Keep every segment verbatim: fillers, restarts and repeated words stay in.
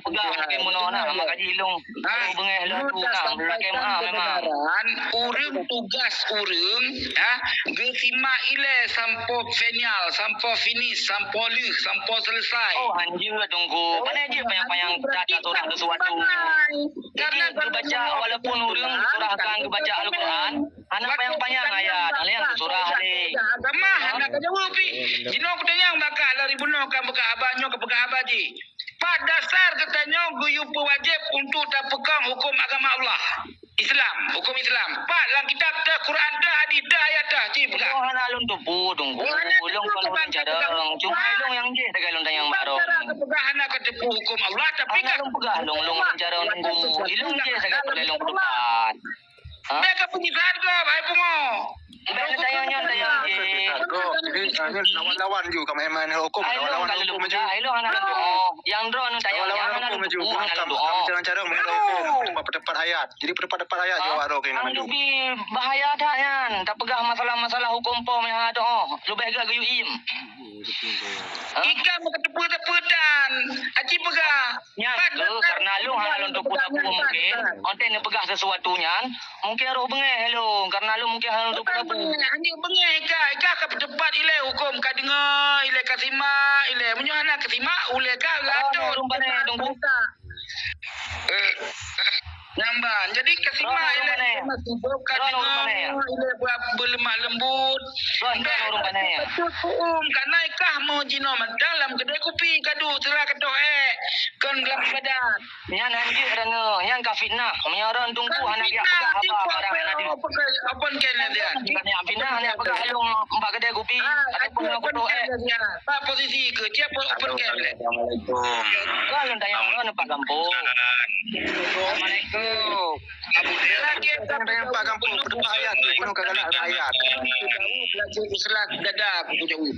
Peugah lagèe meunoe na, maka jih ilong. Ha? Beungèh lom tu na, lagèe meuah memang. Ureueng tugas ureueng, ha, geusimak ilèe sampoe final, sampoe finish, sampoe lheuh, sampoe selesai. Oh, hanjeuet Teungku. Pane jih panyang-panyang that surah sesuatu. Jadi geubaca walaupun ureueng surahkan geubaca Al-Quran, hana panyang-panyang ayat, hana nyang surah lé. Agama hana ka jaweueb pih. Jinoe kutanyong bak kah lari bunoe ka peugah haba nyoe ka peugah haba jih. Pat dasar geutanyoe geuyue peuwajéb untuk tapeukong huköm agama Allah? Islam, huköm Islam. Pat lam kitab teuh, Quran teuh, hadis teuh, ayat teuh, ci peugah. Ulôn hana lôn teupeue, Teungku. Ulôn kon ureueng carông. Cuma ilong nyang jih sagai lôn tanyong bak droe. Cara geupeugah hana ka teupeue huköm Allah, tapi hana lôn peugah, lôn, lôn ureueng carông, Teungku. Ilong jih sagai peureulèe lôn peudepat. Ha? Bèk ka peugah hareuga, hai pungo. Bèk neutanyong nyoe, tanyong jih. Jadi, ah, nyoe lawan-lawan ju, ka main-main huköm, lawan-lawan huköm ju. Ilong hana lôn peugah, ilong hana lôn teupeue. Nyang droeneuh tanyong, nyang hana lôn teupeue, hana lôn teupeue. Cara-cara main huköm, tempat-tempat ayat. Jadi, tempat-tempat ayat ju awak droe keunan ju. Leubèh bahaya that nyan. Tapeugah masalah-masalah huköm po nyang hana teupeue. Leubèh gèt geuyue iem. Ha? Ikah meukeuteupeue-teupeue tan. Aci peugah. Nyan keuh, karena lôn hana lôn teupeue-teupeue mungkin, 'oh teuh neupeugah sesuatu nyan, mungkin roh beungèh lôn, karena lôn mungkin hana lôn teupeue-teupeue. Hana beungèh, ikah, ikah ka peuteupat ilèe huköm, ka deungö ilèe, ka simak ilèe. Meunyoe hana ka simak, ulèe ka latôt. Ureueng pané, Teungku. Eh, nyan ban. Jadi ka simak ilèe, ka deungö ilèe, beulemah lembut. Ron, ron ureueng pané. Beutôi huköm, karena ikah meuh jinoe mantong lam keudè kupi, ka duek sira ka toh èk, kon lam badan. Nyan hanjeuet droeneuh, nyan ka fitnah. Meunyoe droeneuh Teungku hana jijak peugah haba barang hana di. Apa kèe nyan? Bukan nyan fitnah, nyan peugah lôn bak keudè kupi ataupun ngon kutoh èk. Bak posisi keuh, siapa open cam lé? Assalamualaikum. Kan lôn tanyong droeneuh bak gampông. Assalamualaikum. Abu Dera. Tanyong-tanyong bak gampông, peuteupat ayat, penuh ka galak ayat. Laju ikhlas dada, aku jawab.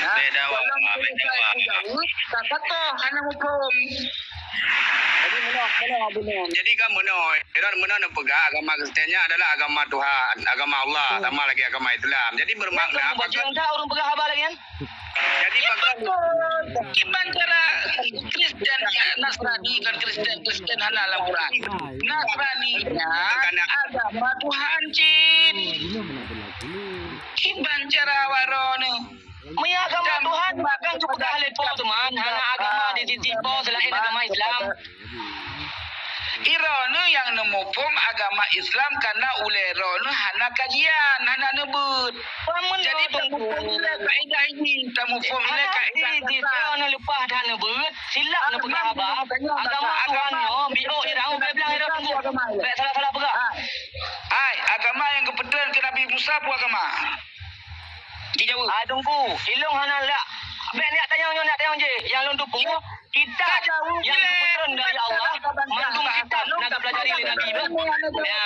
Ha? Beda awak, beda awak. Jawab, tak kata, hana hukum. Jadi, meunoe, meunoe, Abu Nur. Jadi, kan meunoe, Iran meunoe neupeugah agama Kristian nyan adalah agama Tuhan, agama Allah, sama lagi agama Islam. Jadi, bermakna, apakah ureueng peugah haba lagèe nyan? Jadi, iban cara Kristen, Nasrani, kan Kristen, Kristen hana lam Quran. Nasrani nyan agama Tuhan cit. Iban cara awak droeneuh. Meunyoe agama Tuhan, takkan geupeugah lé Po teuma hana agama di sisi Po selain agama Islam. Droeneuh nyang neumuphom agama Islam karena ulèe droeneuh hana kajian, hana neubeuet. Jadi, tamuphom ilèe kaedah ini, tamuphom ilèe kaedah dasar. Droeneuh leupah that neubeuet, silap neupeugah haba. Agama Tuhan nyoe, biôk irang ubé blang irong Teungku. Bèk salah-salah peugah. Hai, agama nyang geupeutreun keu Nabi Musa peue agama? Jijaweueb. Ah, Teungku, ilong hana lak. Bèk neujak tanyong nyoe, neujak tanyong jéh. Nyang lôn teupeue, kitab nyang geupeutreun dari Allah, mandum kitab na geupelajari lé Nabi beuh. Ya.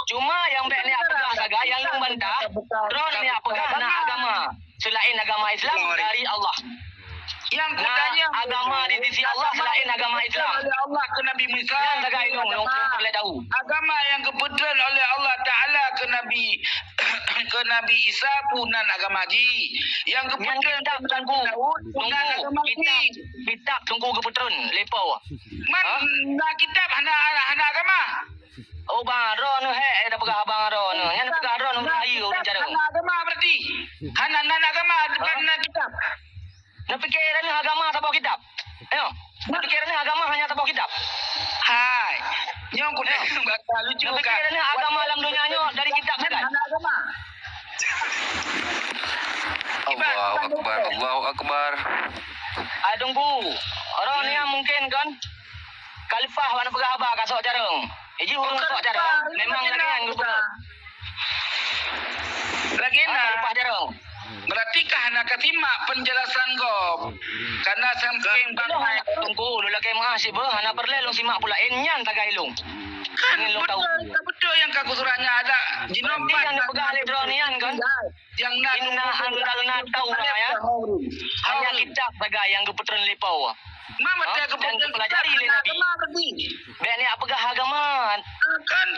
Cuma nyang bèk neujak peugah sagai, nyang lôn bantah, droeneuh neujak peugah na agama selain agama Islam dari Allah. Nyang kutanyong, na agama di sisi Allah selain agama Islam. Oleh Allah keu Nabi Musa. Nyan sagai lôn, lôn, lôn peureulèe tahu. Agama nyang geupeutreun oleh Allah Taala keu Nabi, keu Nabi Isa peue nan agama jih. Nyang geupeutreun keu Nabi Daud peue nan agama jih. Kitab, kitab Teungku geupeutreun lé Po. Man na kitab hana, hana agama? Oh, bah, droeneuh hèk, eh, tapeugah abang droeneuh. Nyan tapeugah droeneuh meuhayeue ureueng carông. Hana agama berarti. Hana nan agama depan na kitab. Neupike droeneuh agama saboh kitab. Ayo. Neupike droeneuh agama hanya saboh kitab. Hai. Nyoe kudeh baka lucu. Neupike droeneuh agama lam donya nyoe dari kitab sagai. Hana agama. Allahu Akbar, Allahu Akbar. Ai Teungku, droeneuh mungkin kan ka leupah bak neupeugah haba ka sok carông. Iji ureueng sok carông, memang lagèe nyan geupeugah. Lagèe na. Ka leupah carông. Berarti ka hana ka simak penjelasan gob. Karena saking bangai. Teungku, lôn lakèe meu'ah cit beuh, hana peureulèe lôn simak peue laén nyan sagai lôn. Kan beutôi, beutôi nyang ka kusurat nyan ada. Berarti nyang neupeugah lé droeneuh nyan kan? Nyang na inna anzalna Taurah, ya. Hanya kitab sagai nyang geupeutreun lé Po. Ma meuteupelajari lé Nabi. Bèk neujak peugah agama.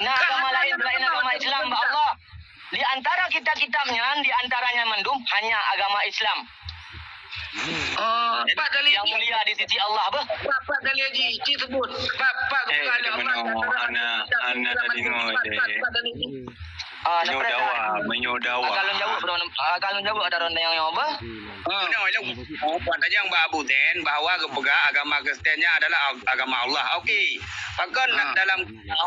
Na agama laén selain agama Islam bak Allah. Di antara kitab-kitab nyan, di antaranya mandum hanya agama Islam. Oh, nyang mulia di sisi Allah beuh. Kali haji, cit sebut. Pak, Pak, eh, bukan ada Allah, hana, hana tadi ngoi deh. Ah, meunyoe dawa, meunyoe dawa. Agak lôn jaweueb, bro. Agak lôn jaweueb ada orang yang apa? Ha. Meunyoe ilôn, oh, buat tajang bak Abu Zain bahwa geupeugah agama Kristen nyan adalah ag-, agama Allah. Okey. Pakon dalam,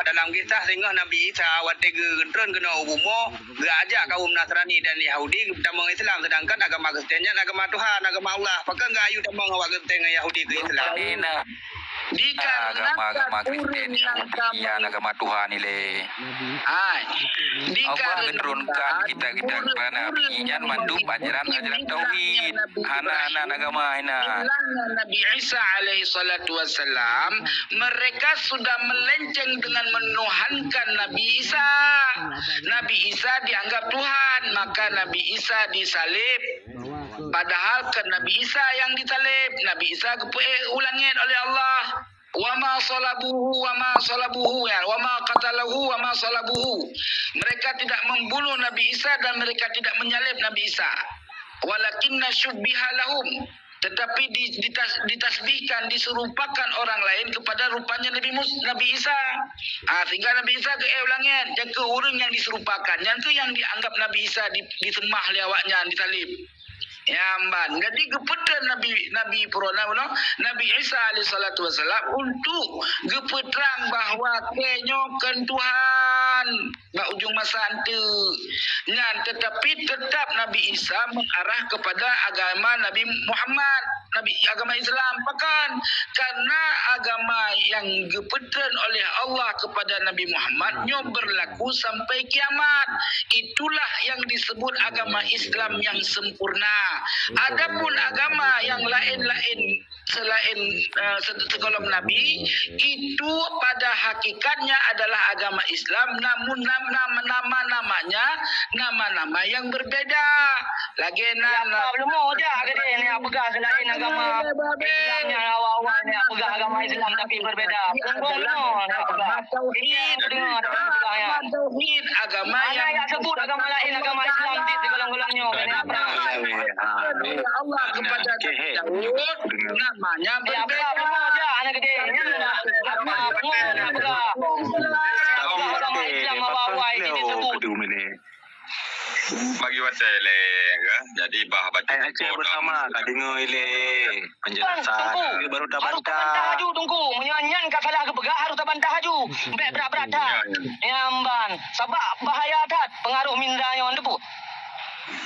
dalam kisah singoh Nabi Isa watèe geu-, geutreun keunoe u bumoe, geuajak kaum Nasrani dan Yahudi tamong Islam, sedangkan agama Kristen nyan agama Tuhan, agama Allah. Pakon geuayu tamong awak Kristen ngon Yahudi keu Islam? Dikarenakan agama-agama Kristen, Yahudi, nyan agama Tuhan ilèe. Hai. Allah geuturunkan kitab-kitab kepada Nabi nyan mandum ajaran-ajaran tauhid. Hana, hana agama inan. Nabi Isa alaihi salatu wassalam, mereka sudah melenceng dengan menuhankan Nabi Isa. Nabi Isa dianggap Tuhan, maka Nabi Isa disalib. Padahal kan Nabi Isa yang disalib, Nabi Isa geupeuék u langét oleh Allah. Wa ma salabuhu, wa ma salabuhu, ya, wa ma qataluhu, wa ma salabuhu. Mereka tidak membunuh Nabi Isa dan mereka tidak menyalib Nabi Isa. Walakinna syubbiha lahum. Tetapi di-, ditas-, ditasbihkan, diserupakan orang lain kepada rupanya Nabi Mus-, Nabi Isa. Ha, sehingga Nabi Isa geuék u langét, nyang keu ureuëng nyang diserupakan, nyang keu nyang dianggap Nabi Isa di-, diseumah lé awaknyan, disalib. Nyan ban. Jadi geupeutreun Nabi, Nabi Purona, Nabi Isa alaihi salatu wassalam untuk geupeutrang bahwa kèe nyoe kon Tuhan bak ujong masa anteuk nyan, tetapi tetap Nabi Isa mengarah kepada agama Nabi Muhammad, Nabi, agama Islam. Pakon? Karena agama yang geupeutreun oleh Allah kepada Nabi Muhammad nyoe berlaku sampai kiamat. Itulah yang disebut agama Islam yang sempurna. Adapun agama yang lain-lain selain, eh, se-, sebelum Nabi, itu pada hakikatnya adalah agama Islam, namun nam-, nama-, nama-namanya nama-nama yang berbeda. Lagèe na, ya, na, apa, belum mau aja, gede, ni, apa, peugah selain agama Islam yang awal-awal ni, apa, peugah agama Islam tapi berbeda. Bumbong, no, ni, apa, peugah. Tauhid, tauhid, agama yang sebut agama lain, agama Islam di golong-golong nyoe, kena apa? Allah kepada Daud, namanya berbeda. Agama Islam awai-awai disebut. Bagi watèe lé, kan? Jadi bah baca Aceh bersama, ka deungoe lé. Penjelasan. Tungku, baru tabantah. Harus tabantah aju, Tungku. Meunyoe nyan ka salah geupeugah, harus tabantah aju. Bèk brat-brat that. Ya, ya. Nyan ban. Sabab bahaya that pengaruh minda nyoe, teupeue.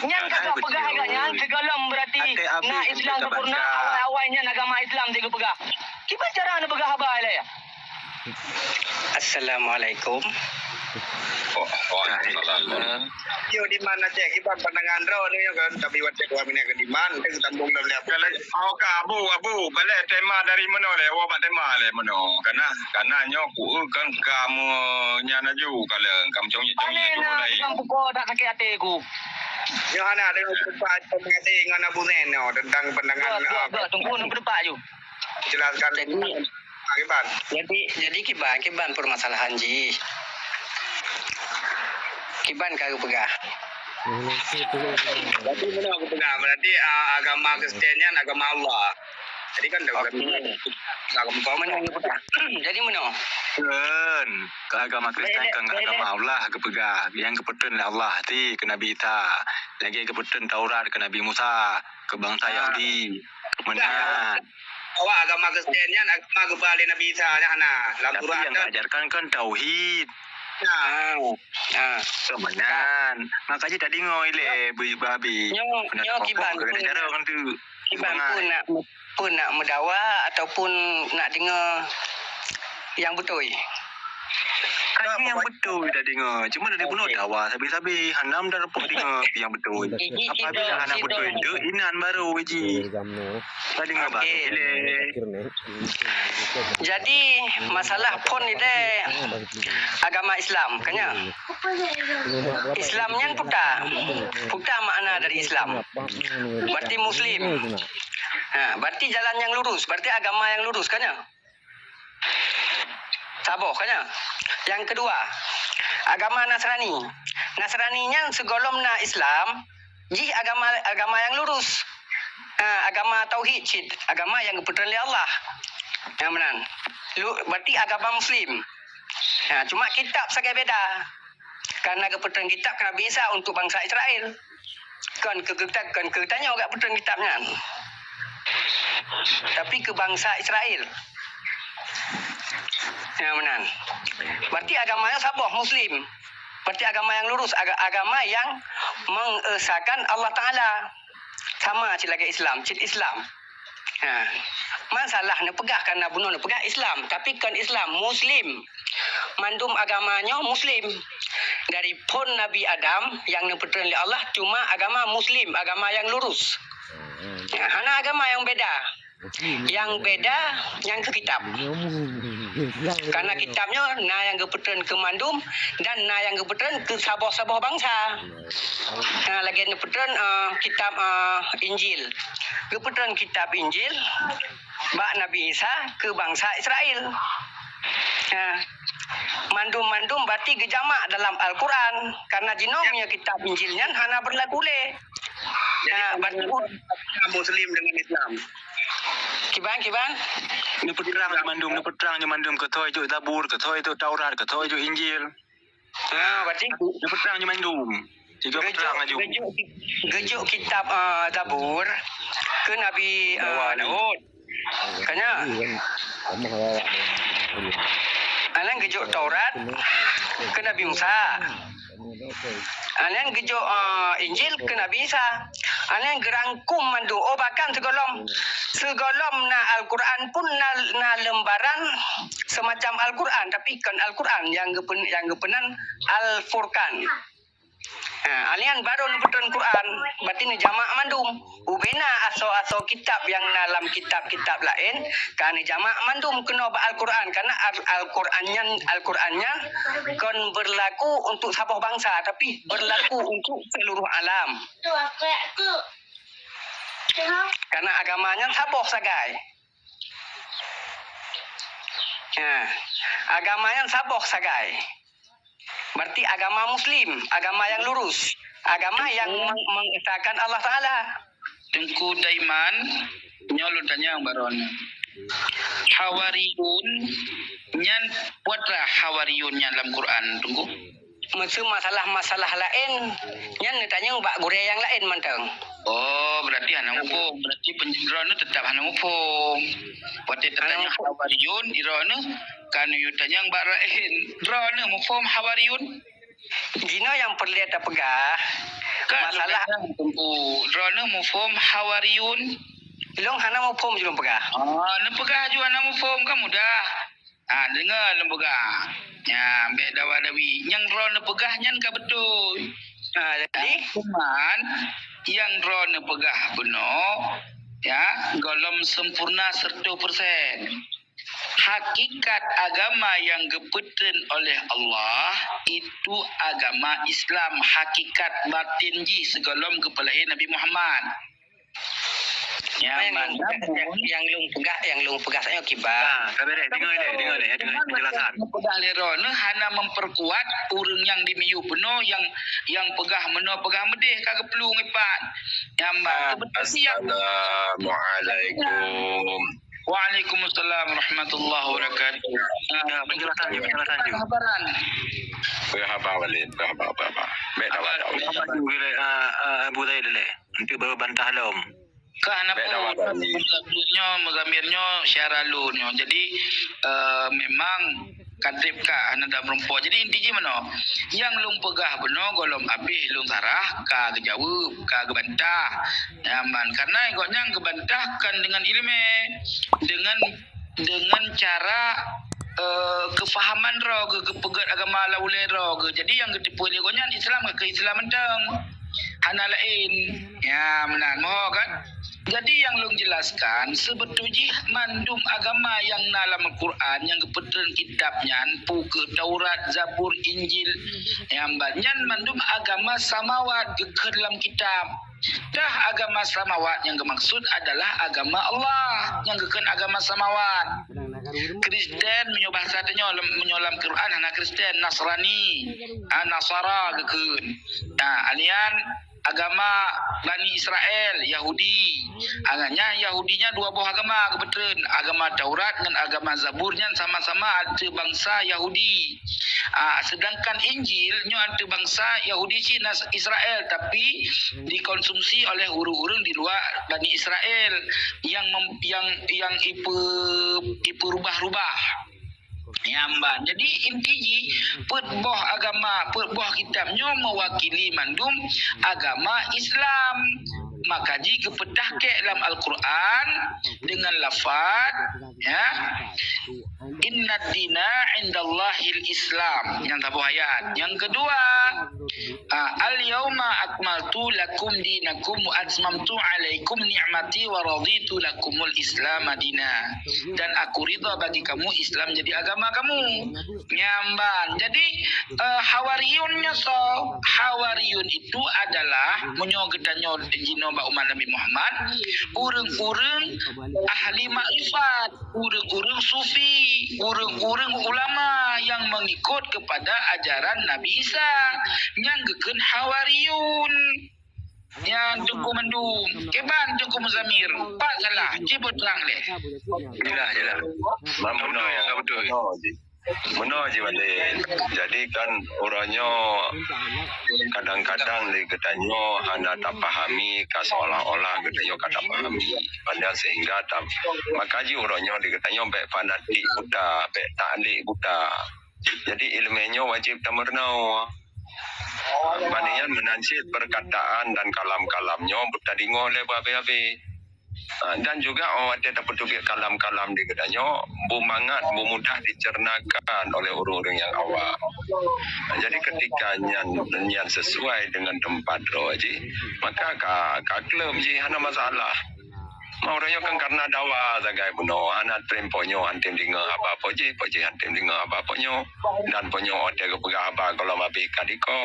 Nyan ka geupeugah agak nyan, sigohlom berarti na Islam sempurna, awai-awai nyan agama Islam sigeupeugah. Kiban cara neupeugah haba ilèe? Assalamualaikum. Waalaikumsalam. Yo, di mana cek? Kiban pandangan droe ni kan, tapi watèe dua minit ke di mana, kita sambung dalam lihat. Kalau, oh, ka Abu, Abu, balik tema dari mana leh? Awak bak tema leh mana? Karena, karena nyoe ku kan kamu nyan aju, kalau kamu congit-congit aju lain. Bukan pukul tak sakit hati aku. Yo, hana ada tempat komunikasi dengan Abu Nen, no, tentang pandangan. Betul, betul, betul. Tunggu, nunggu tempat aju. Jelaskan. Jadi, Kiban. Jadi, jadi kiban, kiban permasalahan jih. Kiban ka geupeugah. Jadi meunoe geupeugah, berarti, ah, agama Kristen nyan agama Allah. Jadi kan dah. Okey. Agama Allah. Meunoe geupeugah. Jadi meunoe. Kan, ke agama Kristen kan agama Allah geupeugah. Yang geupeutreun lé Allah ti ke Nabi Isa. Lagi geupeutreun Taurat ke Nabi Musa. Ke bangsa Yahudi. Meunan. Awak agama Kristen nyan agama geuba lé Nabi Isa nyan hana. Lam Quran nyang geuajarkan kan tauhid. Nah. Ah. Keumeunyan. Makajih tadi ngoi lé bui babi. Nyoe, nyoe kiban pun, kiban pun nak, pun nak meudawa ataupun nak deungoe nyang beutôi. Kan nyang beutôi dah deungoe. Cuma dari bunoe dawa sabe-sabe. Hana meudawa deungoe nyang beutôi. Apabila hana beutôi, dek inan baru ji. Dah deungoe baru. Jadi, masalah phon ni deh agama Islam, kan ya? Islam nyan puta. Puta makna dari Islam. Berarti Muslim. Ha, berarti jalan yang lurus, berarti agama yang lurus, kan ya? Saboh, kan ya? Yang kedua, agama Nasrani. Nasrani nyan sigohlom na Islam, jih agama, agama yang lurus. Ha, agama tauhid cit, agama yang geupeutreun lé Allah. Nyang meunan. Lu, berarti agama Muslim. Ha, cuma kitab sagai beda. Karena geupeutreun kitab keu Nabi Isa untuk bangsa Israel. Kon keu kita, kon keu tanyoe gak peutreun kitab nyan. Tapi keu bangsa Israel. Nyang meunan. Berarti agama nyan saboh Muslim. Berarti agama yang lurus, aga-, agama yang mengesahkan Allah Taala. Sama cit lagèe Islam, cit Islam. Ha. Masalah neupeugah, karena bunoe neupeugah Islam, tapi kon Islam, Muslim. Mandum agama nyoe Muslim. Dari phon Nabi Adam nyang neupeutreun lé Allah cuma agama Muslim, agama yang lurus. Ha, hana agama yang beda. Yang beda nyang keu kitab. Karena kitab nyoe na nyang geupeutreun keu mandum dan na nyang geupeutreun keu saboh-saboh bangsa. Ha, lagèe neupeutreun, eh, kitab, eh, Injil. Geupeutreun kitab Injil bak Nabi Isa keu bangsa Israel. Ha, mandum-mandum berarti geujamak dalam Al-Quran. Karena jinoe meunyoe kitab Injil nyan hana berlaku lé. Jadi, ha, berarti Muslim dengan Islam. Kiban, kiban? Neupeutrang nyoe mandum, neupeutrang nyoe mandum, keu toh jok Zabur, keu toh jok Taurat, keu toh jok Injil. Ha, berarti neupeutrang nyoe mandum. Tiga geupeutreun laju. Geujuk, geujuk kitab, ah, Zabur keu Nabi, ah, Daud. Kan nyan. Aneuk geujuk Taurat keu Nabi Musa. Aneuk geujuk, ah, Injil keu Nabi Isa. Aneuk geurangkum mandum. Oh, bahkan sigohlom, sigohlom na Al-Quran pun na, na lembaran semacam Al-Quran, tapi kon Al-Quran nyang geupen-, nyang geupeunan Al-Furqan. Ha, aneuk nyan baru neupeutrön Quran, berarti neujamak mandum. Ubena asoe-asoe kitab nyang na lam kitab-kitab laén, ka neujamak mandum keunoe bak Al-Quran. Karena Al-, Al-Quran nyan, Al-Quran nyan kon berlaku untuk saboh bangsa, tapi berlaku untuk seluruh alam. Karena agama nyan saboh sagai. Ha, agama nyan saboh sagai. Berarti agama Muslim, agama yang lurus, agama yang meng-, mengesahkan Allah Taala. Teungku Daiman, nyoe lôn tanyong baroe nyoe. Hawariyun nyan, peue arti Hawariyun nyan lam Quran, Teungku? Meuseu masalah-masalah laén, nyan neutanyong bak gurée nyang laén mantong. Oh, berarti hana muphom. Berarti pen-, droeneuh teutap hana muphom. Watée hana teutanyong muphom. Hawariyun, droeneuh ka neuyue tanyong bak laén. Droeneuh muphom Hawariyun? Jinoe nyang peureulée tapeugah, kan, masalah lôn tanyong, Teungku. Droeneuh muphom Hawariyun? Lôn hana muphom jih lôn peugah. Ah, neupeugah ju hana muphom, kan mudah. Ah, deungoe lôn peugah. Nyan, bék dawa-dawi. Nyang droeneuh peugah nyan ka beutôi. Ah, jadi? Cuman, nyang droeneuh peugah bunoe, ya, gohlom sempurna seratus persen. Hakikat agama nyang geupeutrön oleh Allah itu agama Islam, hakikat batin jih sigohlom geupeulahé Nabi Muhammad. Nyang lôn peugah, nyang lôn peugah, nyang lôn peugah saja kiban. Ah, ka beres. Dengar lé, dengar lé, dengar penjelasan. Peugah lé droeneuh hana memperkuat ureuëng nyang di miyueb bunoe nyang, nyang peugah meunoe peugah meudeh ka geuplueng ipat. Nyang ban. Ah, sebenarnya nyang Assalamualaikum. Waalaikumsalam warahmatullahi wabarakatuh. Ah, ya, penjelasan je, penjelasan je. Habaran. Berhabar balik, berhabar, berhabar. Baik, dah, dah, dah. Habar juga, ah, ah, Abu Zaid lé. Untuk baru bantah lom. Ka hana peue, Muzamil nyoe, Muzamil nyoe syara lôn nyoe. Jadi, eh, memang ka trép ka hana dalam rumpok. Jadi inti jih meunoe, nyang lôn peugah bunoe gohlom abéh lôn sarah ka geujaweueb, ka geubantah. Nyaman, karena gobnyan geubantah kon deungon ileumé, deungon, deungon cara, eh, keufahaman droe geuh, geupeugét agama lam ulée droe geuh. Jadi nyang geuteupeue lé gobnyan Islam ka keu Islam mantong. Hana laén. Ya, meunan. Moho kan? Jadi nyang lôn jelaskan, seubeutôi jih mandum agama nyang na lam Al-Quran, nyang geupeutrön kitab nyan, peue keuh Taurat, Zabur, Injil, nyang ban nyan mandum agama samawat geukheun lam kitab. Dah agama samawat nyang geumaksud adalah agama Allah, nyang geukheun agama samawat. Kristen, meunyoe bahasa tanyoe, lem-, meunyoe lam Quran hana Kristen, Nasrani, ha, Nasara geukheun. Nah, alian agama Bani Israel, Yahudi. Agama Yahudi nyan dua boh agama geupeutreun, agama Taurat ngon agama Zabur nyan sama-sama ateueh bansa Yahudi. Ah, sedangkan Injil nyoe ateueh bansa Yahudi cit na Israel, tapi dikonsumsi oleh ureuëng-ureuëng di luar Bani Israel yang mem- yang yang ipe- ipeurubah-rubah. Nyan ban. Jadi inti jih, peuet boh agama, peuet boh kitab nyoe mewakili mandum agama Islam. Maka jih geupeutah kek lam Al-Quran dengan lafaz, ya, "Inna dina indallahil Islam." Nyang saboh ayat. Nyang kedua, ah, "Al-yauma akmaltu lakum dinakum wa atmamtu alaikum ni'mati wa raditu lakumul Islam dina." Dan aku ridha bagi kamu Islam jadi agama kamu. Nyan ban. Jadi, eh, Hawariyun nyoe soe? Hawariyun itu adalah, meunyoe geutanyoe jinoe bak umat Nabi Muhammad, ureuëng-ureuëng ahli makrifat, ureuëng-ureuëng sufi, ureuëng-ureuëng ulama yang mengikut kepada ajaran Nabi Isa, nyang geukheun Hawariyun. Nyan Teungku Mandu, kiban Teungku Muzamir, pat salah, cibot trang lé. Jelas, jelas. Memang betul, ya, betul. Meunoe jih, Walid. Jadi kan uroe nyoe kadang-kadang lé geutanyoe hana tapahami ka seolah-olah geutanyoe ka tapahami. Padahal sehingga ta-, maka jih uroe nyoe lé geutanyoe bèk fanatik buta, bèk taklid buta. Jadi iéleumé nyoe wajéb tameurunoe. Ban nyan meunan cit perkataan dan kalam-kalam nyoe beutadeungoe lé beuhabéh-habéh. Ah, dan juga watèe tapeuteubiet kalam-kalam di geutanyoe, beumangat, beumudah dicernakan oleh ureuëng-ureuëng nyang awam. Ah, jadi ketika nyan, nyan sesuai dengan teumpat droe jih, maka ka, ka kleuem jih, hana masalah. Ma ureuëng nyoe kan karena dawa sagai bunoe, hana tem po nyoe, han tem deungoe haba po jih, po jih han tem deungoe haba po nyoe, dan po nyoe watèe geupeugah haba gohlom habéh ka diko.